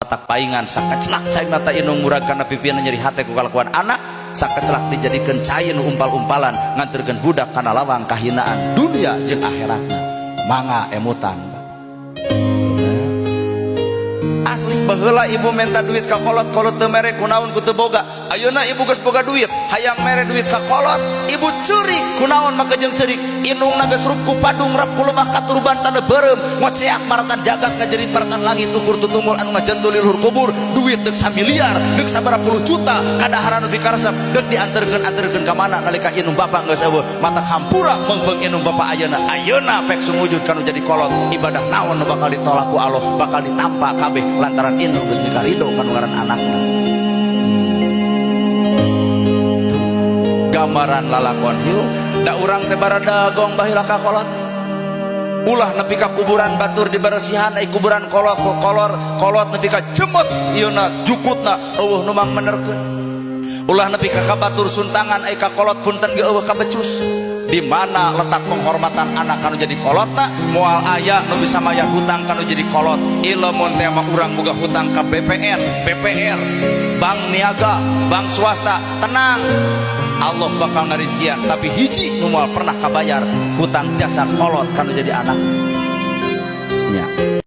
Matak paingan sakacelak cai mata indung murag kana pipina nyeri hate ku kalakuan anak, sakacelak dijadikeun cai nu umpal-umpalan nganterkeun budak kana lawang kahinaan dunia jeung akhiratna. Mangga emutan. Asli baheula ibu minta duit ka kolot, kolot teu mere, kunaon ku teu boga. Ayeuna ibu geus boga duit, hayang mere duit ka kolot, ibu ceurik, kunaon maka jeung ceurik. Indungna geus rup ku padung, rap ku lemah katuruban tanda beureum, ngoceak maratan jagat, ngajerit maratan langit, ukur tutungul anu ngajentul di luhur kubur. Duit deuk samiliar, deuk sabaraha puluh juta, kadaharan nu pikaresep deuk dianterkeun, anterkeun ka mana nalika indung bapak geus eueuh? Mata hampura meungpeung indung bapak ayeuna. Ayeuna pek sumujud kanu jadi kolot, ibadah naon nu bakal ditolak ku Allah, bakal ditampa kabeh lantaran indung geus mikarido kanu ngaran anakna. Gambaran lalakon hirup da urang teh barada gong baheula ka kolot. Ulah nepi ka kuburan batur diberesihan, ai kuburan kolot kolor kolot nepi ka jemot ieuna jukutna eueuh nu mangmenerkeun. Ulah nepi ka batur suntangan, ai ka kolot punten ge eueuh kabecus. Di mana letak penghormatan anak kanu jadi kolotna? Moal aya nu bisa mayar hutang kanu jadi kolot. Ieu mun teh mah urang boga hutang ka BPN, BPR, bank niaga, bank swasta, tenang, Allah bakal ngarizkian. Tapi hiji nu moal pernah kabayar, hutang jasa kolot kanu jadi anak nya.